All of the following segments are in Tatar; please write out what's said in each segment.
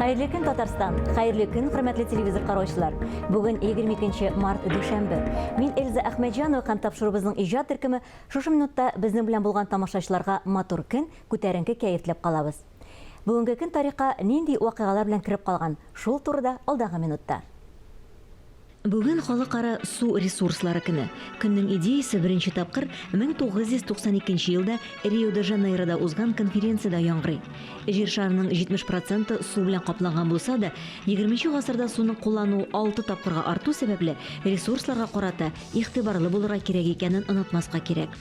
Хәерле көн, Татарстан! Хәерле көн, хөрмәтле телевизор караучылар! Бүген 22 март, дүшәмбе. Мин Эльза Әхмәтҗанова һәм тапшыруыбызның иҗат төркеме шушы минутта безнең белән булган тамашачыларга матур көн, күтәренке кәеф теләп калабыз. Бүгенге көн тарихка нинди вакыйгалар белән кереп калган, шул турыда алдагы минутта. Бүген Халыкара су ресурслары көне. Көннең идеясе беренче тапкыр 1992 елда Рио-де-Жанейрода узган конференциядә яңгырый. Җир шарының 70 проценты су белән капланган булса да, егерменче гасырда суның куллануы алты тапкырга арту сәбәпле, ресурсларга карата игътибарлы булырга кирәк икәнен онытмаска кирәк.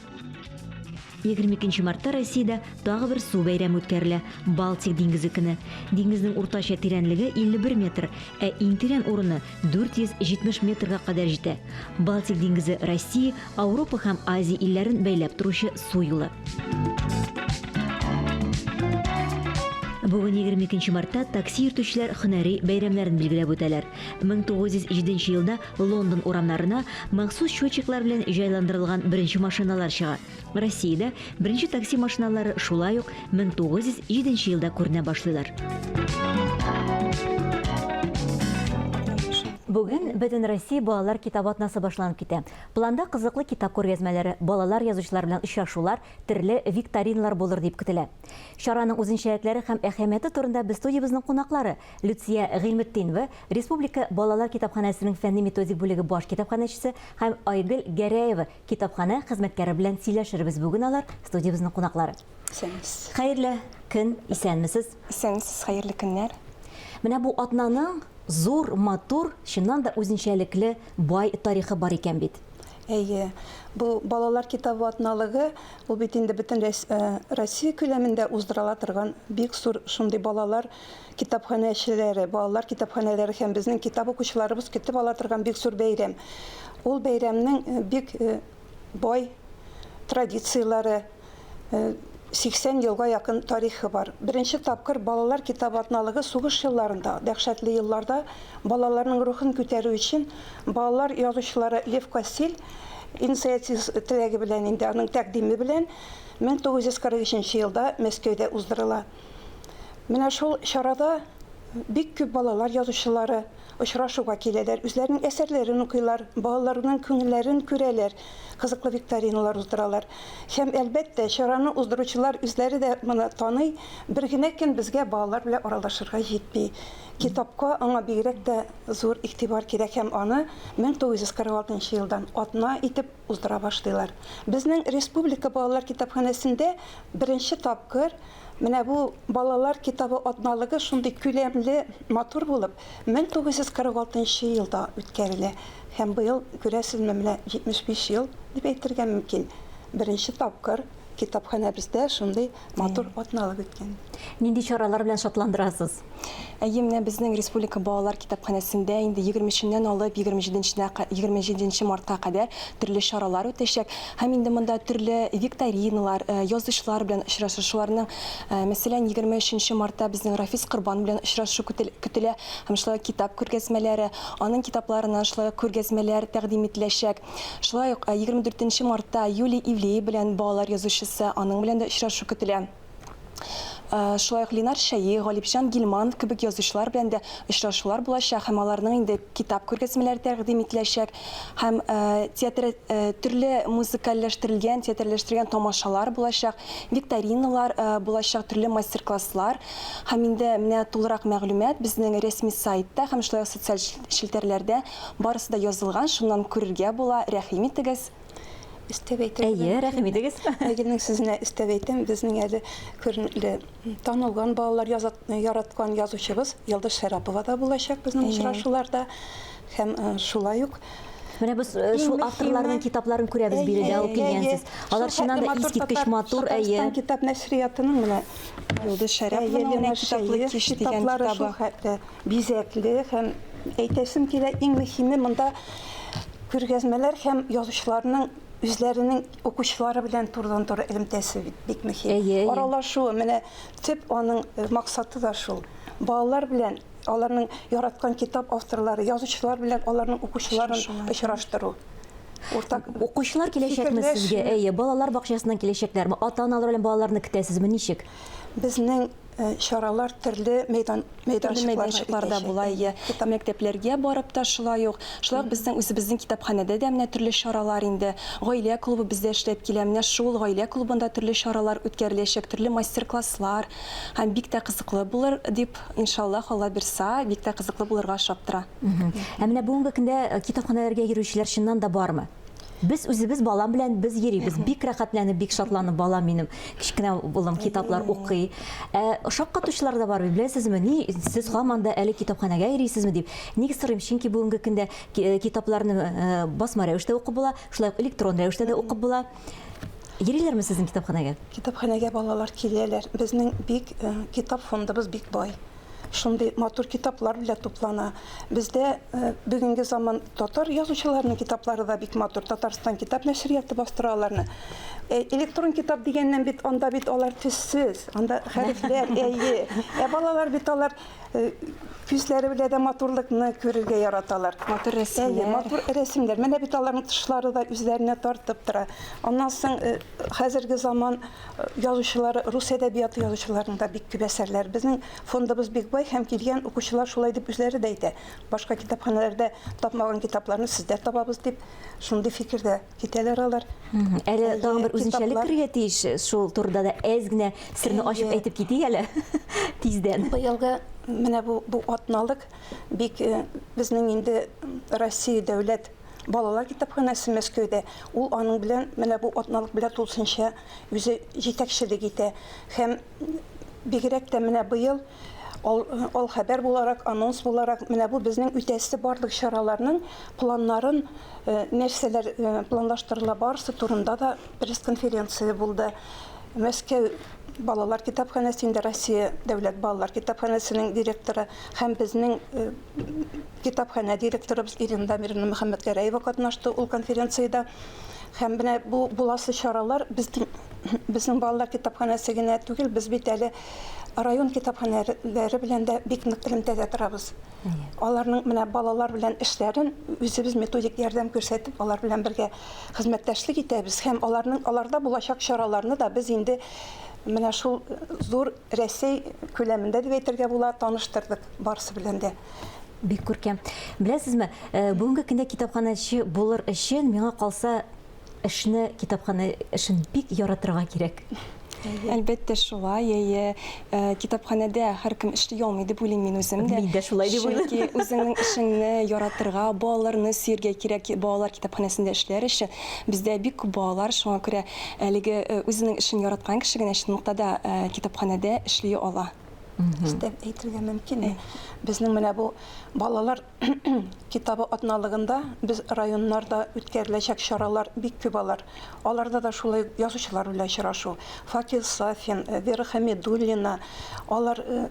22 нче мартта Россиядә тагы бер су бәйрәме үткәрелә, Балтик диңгезе көне. Диңгезнең уртача тирәнлеге 51 метр, ә иң тирән урыны 470 метрга кадәр җитә. Балтик диңгезе Россия, Ауропа һәм Азия илләрен бәйләп торучы су юлы. Бүген 22 нче мартта такси йөртүчеләр һөнәри бәйрәмнәрен билгеләп үтәләр. 1907 нче елда Лондон урамнарына махсус счетчиклар белән җайландырылган беренче машиналар чыга. Россиядә беренче такси машиналары шулай ук 1907 елда күренә башлыйлар. Бүген Бөтенроссия балалар китап атнасы башланып китә. Планда кызыклы китап күргәзмәләре, балалар язучылар белән очрашулар, төрле викториналар булыр дип көтелә. Чараның үзенчәлекләре һәм әһәмияте турында без студиябезнең кунаклары Люция Гыйльметдинова, Республика балалар китапханәсенең фәнни-методик бүлеге баш китапханәчесе һәм Айгөл Гәрәева, китапханә хезмәткәре белән сөйләшербез. Бүген алар студиябезнең кунаклары. Исәнмесез. Хәерле көн, исәнмесез. Исәнмесез, хәерле көннәр. Менә бу атнаның зур, матур, чыннан да үзенчәлекле, бай тарихы бар икән бит. Әйе, бу балалар китабы атналыгы, ул бит инде бөтен Россия күләмендә уздырыла торган бик зур шундый балалар китапханәчеләре, балалар китапханәләре һәм безнең китап укучыларыбыз көтеп ала торган бик зур бәйрәм. Ул бәйрәмнең бик бай традицияләре, 80 елга якын тарихы бар. Беренче тапкыр балалар китап атналыгы сугыш елларында, дәһшәтле елларда балаларның рухын күтәрү өчен балалар язучылары Лев Кассиль инициатив теләге белән инде аның тәкъдиме белән 1943 елда Мәскәүдә уздырыла. Менә шул чарада бик күп балалар язучылары очрашуга киләләр, үзләренең әсәрләрен укыйлар, балаларның күңелләрен күрәләр, кызыклы викториналар уздыралар. Һәм, әлбәттә, чараны уздыручылар үзләре дә моны таный, бер генә көн безгә балалар белән аралашырга җитми. Китапка аңа бигрәк тә зур игътибар кирәк һәм аны 1946 нчы елдан атна итеп уздыра башлыйлар. Безнең республика балалар китапханәсендә беренче тапкыр Менә бу балалар китабы атналыгы шундый күләмле, матур булып, 1946 нчы елда үткәрелә. Һәм быел, күрәсезме, менә 75 ел дип әйтергә мөмкин, беренче тапкыр китапханәбездә шундый матур атналык үткән. Нинди чаралар белән шатландырасыз? Әйе, менә безнең Республика балалар китапханәсендә инде егермешеннән алып егерме җиденченә 27 мартка кадәр төрле чаралар үтәчәк. Һәм инде монда төрле викториналар, язучылар белән очрашу, шуларның, мәсәлән, 23 мартта безнең Рафис Корбан белән очрашу көтелә һәм шулай ук китап күргәзмәләре, аның китапларыннан шулай ук күргәзмәләр тәкъдим ителәчәк. Шулай ук 24 мартта Юлия Ивлеева белән балалар язучысы, аның белән дә очрашу көтелә. Шулай ук Ленар Шәех, Галипҗан Гилманов кебек язучылар белән дә очрашулар булачак һәм аларның инде китап күргәзмәләре тәкъдим ителәчәк һәм театр төрле музыкальләштерелгән, театрләштерелгән тамашалар булачак, викториналар булачак, төрле мастер-класслар һәм инде менә тулырак мәгълүмат безнең рәсми сайтта һәм шулай ук социаль челтәрләрдә барысы да язылган, шуннан күрергә була, рәхим итегез. Өстәп әйтергә Әйе, рәхим итегез. Айгөлнең сүзенә өстәп әйтәм, безнең әле күренекле танылган балалар яраткан язучыбыз Йолдыз Шәрапова да булачак безнең очрашуларда. Һәм шулай ук Менә без шул авторларның китапларын күрәбез биредә алып килгәнсез. Алар чыннан да искиткеч матур, әйе. Татарстан китап нәшриятының менә Йолдыз Шәрапованың менә Китаплы кич дигән китаплары шул хәтле бизәкле һәм әйтәсем килә, иң мөһиме монда күргәзмәләр һәм язучыларның үзләренең укучылары белән турыдан-туры элемтәсе бит бик мөһим. Әйе, әйе. Аралашуы, менә төп аның э, максаты да шул. Балалар белән аларның яраткан китап авторлары, язучылар белән аларның укучыларын очраштыру. Уртак Укучылар киләчәкме сезгә? Әйе, балалар бакчасыннан киләчәкләрме? Ата-аналар белән балаларны көтәсезме? Ничек? Безнең Чаралар төрле мәйдан Төрле мәйданчыкларда була, әйе. Мәктәпләргә барып та шулай ук. Шулай ук безнең үзебезнең китапханәдә дә менә төрле чаралар инде. Гаилә клубы бездә эшләп килә. Менә шул гаилә клубында төрле чаралар үткәреләчәк, төрле мастер-класслар. Һәм бик тә кызыклы булыр дип, иншаллаһ, Алла бирса, бик тә кызыклы булырга ошап тора. Ә менә бүгенге көндә китапханәләргә йөрүчеләр чыннан да бармы? Без үзебез балам белән без йөрибез. Бик рәхәтләнеп, бик шатланып балам минем кечкенә улым китаплар укый. Ә шаккатучылар да бар бит, беләсезме? Ни сез һаман да әле китапханәгә йөрисезме дип. Ник сорыйм, чөнки бүгенге көндә э, китапларны э, басма рәвештә укып була, шулай ук электрон рәвештә дә укып була. Йөриләрме сезнең китапханәгә? Китапханәгә балалар киләләр. Безнең бик э, китап фондыбыз бик бай. Шундый матур китаплар белән туплана. Бездә бүгенге заман татар язучыларының китаплары да бик матур. Татарстан китап нәшрияты бастыра аларны. Электрон китап дигәннән бит анда бит алар төссез, анда хәрефләр, әйе. Ә балалар бит алар күзләре белән дә матурлыкны күрергә яраталар. Матур рәсемнәр. Әйе, матур рәсемнәр. Менә бит аларның тышлары да үзләренә тартып тора. Аннан соң хәзерге заман язучылары, рус әдәбияты язучыларының да бик күп әсәрләре. Безнең фондыбыз бик бай һәм килгән укучылар шулай дип үзләре дә әйтә. Башка китапханәләрдә тапмаган китапларны сездә табабыз дип, шундый фикердә китәләр алар. Әле тагын бер үзенчәлек керергә тиеш, шул турыда да әз генә серне ачып әйтеп китик әле тиздән. Быелгы менә бу бу атналык бик безнең инде Россия дәүләт Балалар китапханәсе Мәскәүдә, ул аның белән менә бу атналык белән тулысынча үзе җитәкчелек итә. Һәм бигрәк тә менә быел ал, алхәбәр буларак, анонс буларак, менә бу безнең үтәсе барлык чараларның планнарын, э, нәрсәләр э, планлаштырыла барысы турында да пресс-конференция булды. Мәскәү балалар китапханәсе инде Россия дәүләт балалар китапханәсенең директоры һәм безнең э, Китапханә директорыбыз Ирина Дамировна Мөхәммәтгәрәева катнашты ул конференциядә. Һәм менә бу буласы чаралар безнең безнең балалар китапханәсе генә түгел, без бит әле район китапханәләре белән дә бик нык элемтәдә торабыз. Аларның менә балалар белән эшләрен үзебез методик ярдәм күрсәтеп, алар белән бергә хезмәттәшлек итәбез һәм аларның аларда булачак чараларны да без инде менә шул зур Рәсәй күләмендә дип әйтергә була, таныштырдык барысы белән дә. Бик күркәм. Беләсезме, э, бүгенге көндә китапханәче булыр өчен, миңа калса, эшне, китапханә эшен бик яратырга кирәк. Әлбәттә, шулай, әйе. Э, китапханәдә һәркем эшли алмый дип уйлыйм мин үзем дә. Мин дә шулай дип уйлыйм. Чөнки үзеңнең эшеңне яратырга, балаларны сөяргә кирәк, балалар китапханәсендә эшләр өчен. Бездә бик күп балалар, шуңа күрә әлеге э, үзенең эшен яраткан кеше генә чынлыкта да китапханәдә эшли ала. Өстәп әйтергә мөмкин. Безнең менә бу балалар китабы атналыгында без районнарда үткәреләчәк чаралар бик күп алар. Аларда да шулай язучылар белән очрашу. Факил Сафин, э, Вера Хамидуллина, алар э,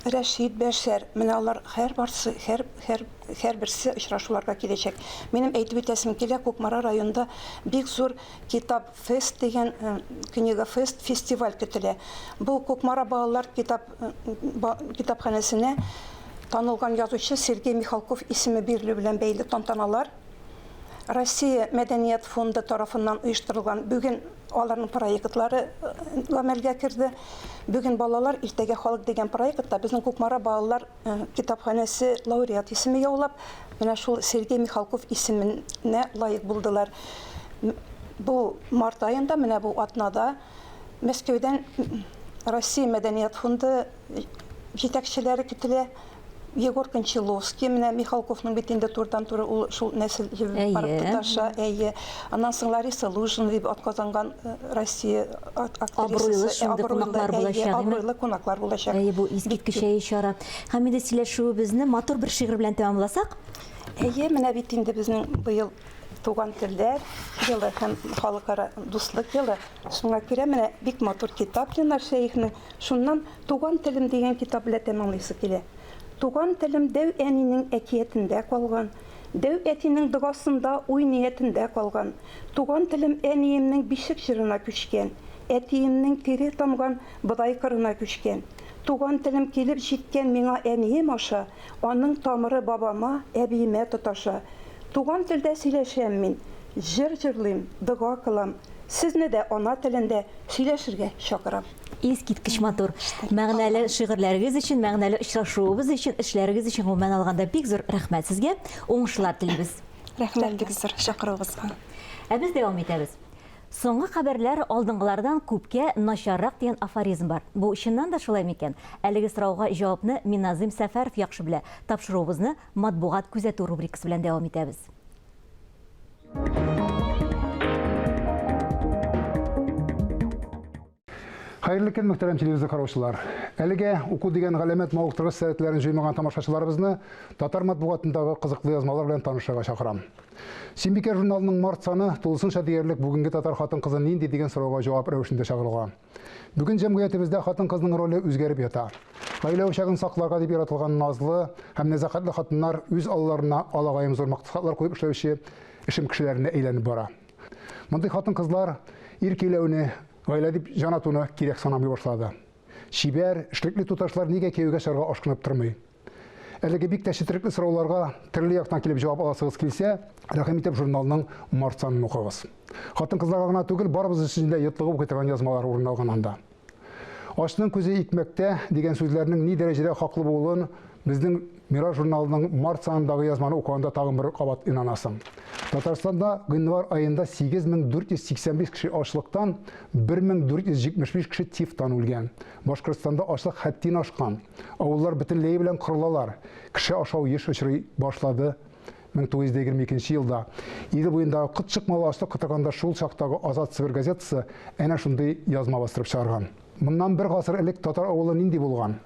Рәшит Бәшәр, менә алар һәр барсы, һәр, һәр, һәрберсе очрашуларга киләчәк. Минем әйтеп үтәсем килә, Кукмара районында бик зур китап Фест дигән Книга фест фестиваль көтелә. Бу Кукмара балалар китап китапханәсенә танылган язучы Сергей Михалков исеме бирелү белән бәйле тантаналар. Россия мәдәният фонды тарафыннан оештырылган бүген аларның проектлары гамәлгә керде. Бүген балалар, иртәгә халык дигән проектта безнең Кукмара балалар китапханәсе лауреат исеме яулап, менә шул Сергей Михалков исеменә лаек булдылар. Бу март аенда, менә бу атнада Мәскәүдән Россия мәдәният фонды җитәкчеләре көтелә. Егор Кончаловский, менә Михалковның бит инде турыдан-туры ул шул нәсел җебе барып тоташа. Әйе. Аннан соң Лариса Лужина дип атказанган э, Россия актрисасы. Абруйлы шундый кунаклар булачак. Абруйлы кунаклар булачак. Әйе, бу искиткеч чара. Һәм инде сөйләшүебезне матур бер шигырь белән тәмамласак. Әйе, менә бит инде безнең быел туган телләр елы һәм халыкара дуслык елы. Шуңа күрә менә бик матур китап Ленар Шәехнең. Шуннан Туган телем дигән китап белән тәмамлыйсы килә. Туган телем дәү әнинең әкиятендә калган, дәү әтинең догасында, уй-ниятендә калган. Туган телем әниемнең бишек җырына күчкән, әтиемнең тире тамган бодай кырына күчкән. Туган телем килеп җиткән миңа әнием аша, аның тамыры бабама, әбиемә тоташа. Туган телдә сөйләшәм мин, җыр җырлыйм, дога кылам. Сезне дә ана телендә сөйләшергә чакырам. Искиткеч матур, мәгънәле шигырьләрегез өчен, мәгънәле очрашуыбыз өчен, эшләрегез өчен гомумән алганда бик зур рәхмәт сезгә. Уңышлар телибез. Рәхмәт бик зур чакыруыгызга. Ә без дәвам итәбез. Соңгы хәбәрләр алдынгылардан күпкә начаррак дигән афоризм бар. Бу чыннан да шулай микән? Әлеге сорауга җавапны Миназыйм Сәфәров яхшы белә. Тапшыруыбызны Матбугат күзәтү рубрикасы белән дәвам итәбез. Хәерле көн, мөхтәрәм телевизор караучылар. Әлегә уку дигән галәмәт мавыктыргыч сәләтләрен җуймаган тамашачыларыбызны татар матбугатындагы кызыклы язмалар белән танышырга чакырам. Симбикә журналының март саны тулысынча диярлек бүгенге татар хатын-кызы нинди дигән сорауга җавап рәвешендә чагылган. Бүген җәмгыятебездә хатын-кызның роле үзгәреп ята. Гаилә учагын сакларга дип яратылган назлы һәм нәзакәтле хатыннар үз алларына алагаем зур максатлар куеп эшләүче эшем кешеләренә әйләнеп бара. Мондый хатын-кызлар ир көйләүне, гаилә дип җан атуны кирәк санамый башлады. Чибәр, эшлекле туташлар нигә кияүгә чыгарга ашкынып тормый? Әлеге бик тә четерекле сорауларга төрле яктан килеп җавап аласыгыз килсә, рәхим итеп журналның март санын укыгыз. Хатын-кызларга гына түгел, барыбыз өчен дә йотлыгып укый торган язмалар урын алган анда. Ачның күзе икмәктә дигән сүзләрнең ни дәрәҗәдә хаклы булуын безнең Мирас журналының март санындагы язманы укыганда тагын бер кабат инанасың. Татарстанда гыйнвар аенда 8485 кеше ачлыктан, 1475 кеше тифтан үлгән. Башкортстанда ачлык хәттин ашкан. Авыллар бөтенләе белән кырылалар. Кеше ашау еш очрый башлады. 1922 елда Идел буендагы кыт чыкмалы ачлык котырганда шул чактагы Азат Себер газетасы әнә шундый язма бастырып чыгарган. Моннан бер гасыр элек татар авылы нинди булган?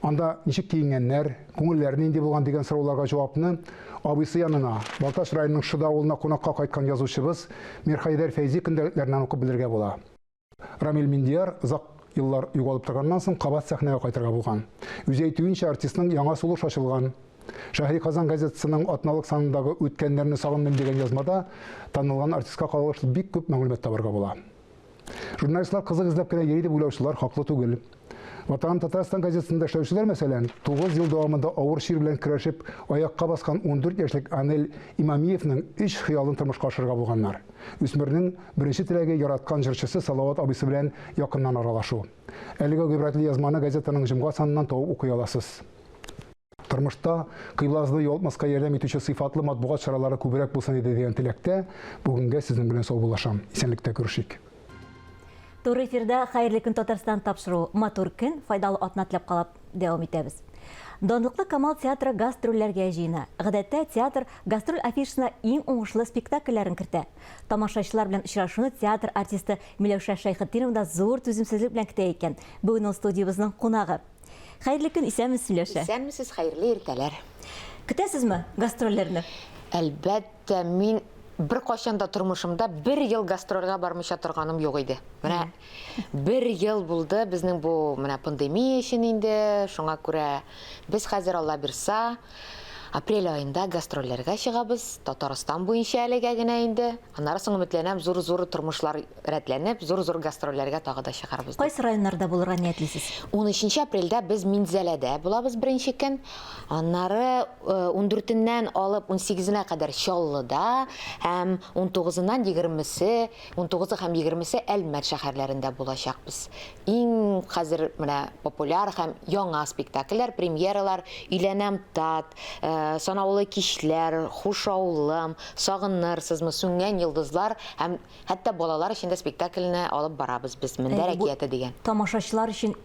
Анда ничек киенгәннәр, күңелләре нинди булган дигән сорауларга җавапны абыйсы янына, Балтач районының Шода авылына кунакка кайткан язучыбыз Мирхәйдәр Фәйзи көндәлекләреннән укып белергә була. Рамил Миндияр озак еллар югалып торганнан соң кабат сәхнәгә кайтырга булган. Үзе әйтүенчә, артистның яңа сулыш ачылган. Шәһри Казан газетасының атналык санындагы Үткәннәрне сагындым дигән язмада танылган артистка кагылышлы бик күп мәгълүмат табарга була. Журналистлар кызык эзләп кенә йөри дип уйлаучылар хаклы түгел. Ватаным Татарстан газетасында эшләүчеләр, мәсәлән, 9 ел дәвамында авыр чир белән көрәшеп, аякка баскан 14 яшьлек Анель Имамиевның өч хыялын тормышка ашырырга булганнар. Үсмернең беренче теләге яраткан җырчысы Салават абыйсы белән якыннан аралашу. Әлеге гыйбрәтле язманы газетаның җомга саныннан табып укый аласыз. Тормышта кыйблабызны югалтмаска ярдәм итүче сыйфатлы матбугат чаралары күбрәк булсын иде дигән теләктә, бүгенгә сезнең белән саубуллашам. Исәнлектә күрешик. Туры эфирда Хәерле көн Татарстан тапшыруы. Матур көн, файдалы атна теләп калап дәвам итәбез. Данлыклы Камал театры гастрольләргә җыена. Гадәттә, театр гастроль афишасына иң уңышлы спектакльләрен кертә. Тамашачылар белән очрашуны театр артисты Миләүшә Шәйхетдинова да зур түземсезлек белән көтә икән. Бүген ул студиябезнең кунагы. Хәерле көн, исәнмесез, Миләүшә. Исәнмесез, хәерле иртәләр. Көтәсезме гастрольләрне? Әлбәттә, мин беркайчан да тормышымда бер ел гастрольгә бармыйча торганым юк иде. Менә бер ел булды безнең бу менә пандемия өчен инде, шуңа күрә без хәзер Алла бирса, апрель аенда гастрольләргә чыгабыз, Татарстан буенча әлегә генә инде. Аннары соң өметләнәм, зур-зур тормышлар рәтләнеп, зур-зур гастрольләргә тагы да чыгарбыз дип. Кайсы районнарда булырга ниятлисез? Унөченче апрельдә без Минзәләдә булабыз беренче көн. Аннары ундүртеннән алып унсигезенә кадәр Чаллыда һәм унтугызыннан егермесе, унтугызы һәм егермесе Әлмәт шәһәрләрендә булачакбыз. Иң хәзер менә популяр һәм яңа спектакльләр, премьералар, Өйләнәм тат, Санаулы кичләр, Хуш авылым, Сагынырсызмы, Сүнгән йолдызлар һәм хәтта балалар өчен дә спектакльне алып барабыз без, Мендәр әкияте дигән. Тамашачылар өчен,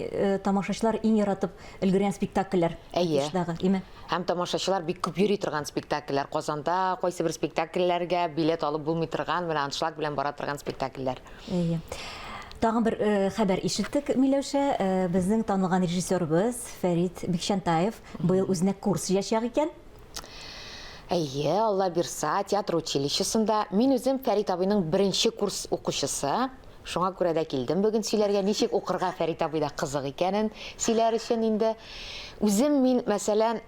тамашачылар иң яратып өлгергән спектакльләр. Әйе. Име? Һәм тамашачылар бик күп йөри торган спектакльләр. Казанда кайсы бер спектакльләргә билет алып булмый торган, менә аншлаг белән бара торган спектакльләр. Әйе. Тагын бер хәбәр ишеттек, Миләүшә. Безнең танылган режиссерыбыз Фәрит Бикчәнтаев быел үзенә курс җыячак икән. Әйе, Алла бирса, театр училищесында. Мин үзем Фәрит абыйның беренче курс укучысы. Шуңа күрә дә килдем бүген сөйләргә, ничек укырга Фәрит абыйда кызык икәнен сөйләр өчен инде. Үзем мин, мәсәлән,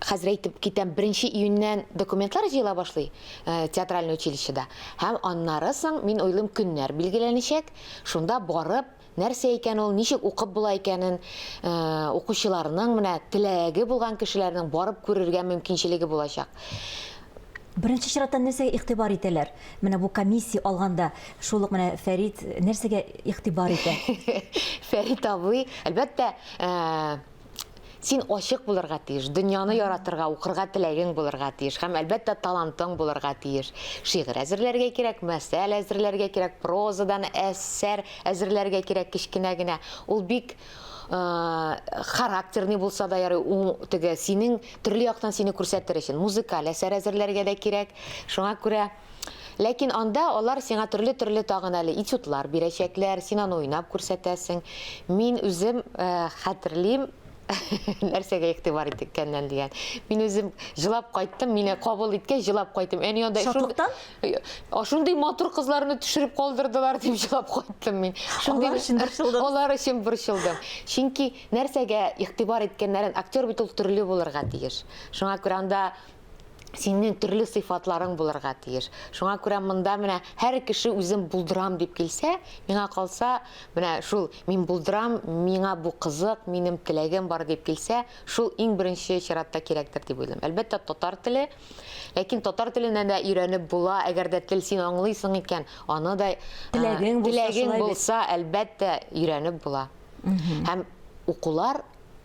хәзер әйтеп китәм, беренче июньнән документлар җыела башлый э, театральный училищеда. Һәм аннары соң, мин уйлыйм, көннәр билгеләнәчәк. Шунда барып, нәрсә икән ул, ничек укып була икәнен, э, укучыларның менә теләге булган кешеләрнең барып күрергә мөмкинчелеге булачак. Беренче чиратта нәрсәгә игътибар итәләр? Менә бу комиссия алганда, шул ук менә Фәрит нәрсәгә игътибар итә? Фәрит абый, әлбәттә, син ачык булырга тиеш, дөньяны яратырга, укырга теләгең булырга тиеш һәм, әлбәттә, талантың булырга тиеш. Шигырь әзерләргә кирәк, мәсәл әзерләргә кирәк, прозадан әсәр әзерләргә кирәк кечкенә генә. Ул бик характерный булса да ярый, ул теге синең төрле яктан сине күрсәтер өчен музыкаль әсәр әзерләргә дә кирәк. Шуңа күрә Ләкин анда алар сиңа төрле-төрле тагын әле этюдлар бирәчәкләр, син аны уйнап күрсәтәсең. Мин үзем хәтерлим, нәрсәгә игътибар иткәннән дигән. Мин үзем җылап кайттым, мине кабул иткәч җылап кайттым. Әни анда Шатлыктан? Шундый матур кызларны төшереп калдырдылар дип җылап кайттым мин. Шундый Алар өчен борчылдым. Алар өчен борчылдым. Чөнки нәрсәгә игътибар иткәннәрен, актер бит ул төрле булырга тиеш. Шуңа күрә анда синең төрле сыйфатларың булырга тиеш. Шуңа күрә монда менә һәр кеше үзен булдырам дип килсә, миңа калса, менә шул мин булдырам, миңа бу кызык, минем теләгем бар дип килсә, шул иң беренче чиратта кирәктер дип уйлыйм. Әлбәттә, татар теле, Ләкин татар теленә дә өйрәнеп була, әгәр дә тел син аңлыйсың икән, аны да теләгең булса, теләгең булса, әлбәттә, өйрәнеп була. Һәм укулар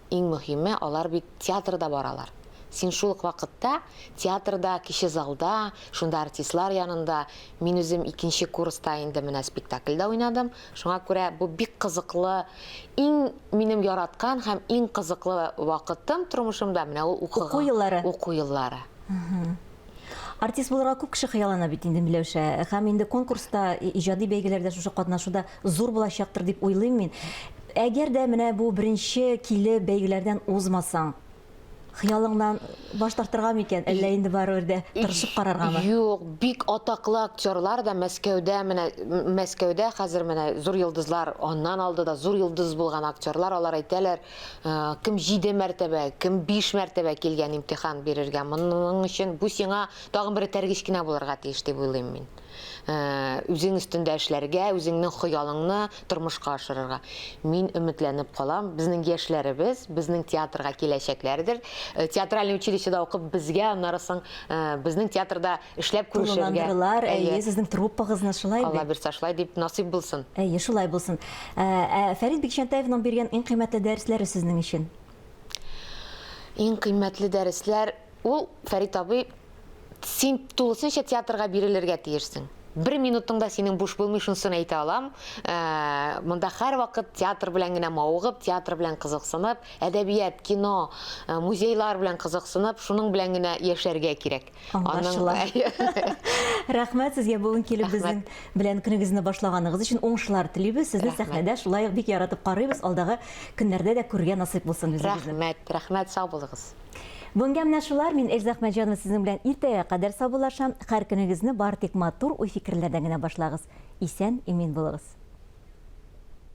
иң мөһиме, алар бит театрда баралар. Син шул ук вакытта театрда, кече залда, шунда артистлар янында, мин үзем икенче курста инде менә спектакльдә уйнадым. Шуңа күрә бу бик кызыклы, иң минем яраткан һәм иң кызыклы вакытым тормышымда менә ул укыган. Уку еллары. Уку еллары. Артист булырга күп кеше хыяллана бит инде, Миләүшә. Һәм инде конкурста, иҗади бәйгеләрдә шушы катнашу да зур булачактыр дип уйлыйм мин. Әгәр дә менә бу беренче килеп бәйгеләрдән узмасаң, Хыялыңнан баш тартырга микән, әллә инде барыбер дә тырышып караргамы? Юк, бик атаклы актерлар да Мәскәүдә менә Мәскәүдә хәзер менә зур йолдызлар, аннан алды да зур йолдыз булган актерлар, алар әйтәләр, кем җиде мәртәбә, кем биш мәртәбә килгән имтихан бирергә. Моның өчен бу сиңа тагын бер этәргеч кенә булырга тиеш дип уйлыйм мин. Үзең өстендә эшләргә, үзеңнең хыялыңны тормышка ашырырга. Мин өметләнеп калам, безнең яшьләребез безнең театрга киләчәкләрдер. Театральный училищеда укып, безгә аннары соң безнең театрда эшләп күрешергә. Тулыландырылар, әйе, сезнең труппагызны, шулай бит? Алла бирса, шулай дип насыйп булсын. Әйе, шулай булсын. Ә Фәрит Бикчәнтаевның биргән иң кыйммәтле дәресләре сезнең өчен? Иң кыйммәтле дәресләр, ул, Фәрит абый, Син тулысынча театрга бирелергә тиешсең. Бер минутың да синең буш булмый, шунысын әйтә алам. Э, монда һәрвакыт театр белән генә мавыгып, театр белән кызыксынып, әдәбият, кино, э, музейлар белән кызыксынып, шуның белән генә яшәргә кирәк. Аңлашыла. Рәхмәт сезгә бүген килеп безнең белән көнегезне башлаганыгыз өчен уңышлар телибез. Сезне сәхнәдә шулай ук бик яратып карыйбыз. Алдагы көннәрдә дә күрергә насыйп булсын үзегезне. Рәхмәт, рәхмәт, сау булыгыз. Бүгенгә менә шулар. Мин Эльза Әхмәтҗанова сезнең белән иртәгә кадәр саубуллашам. Һәр көнегезне бары тик матур уй-фикерләрдән генә башлагыз. Исән, имин булыгыз.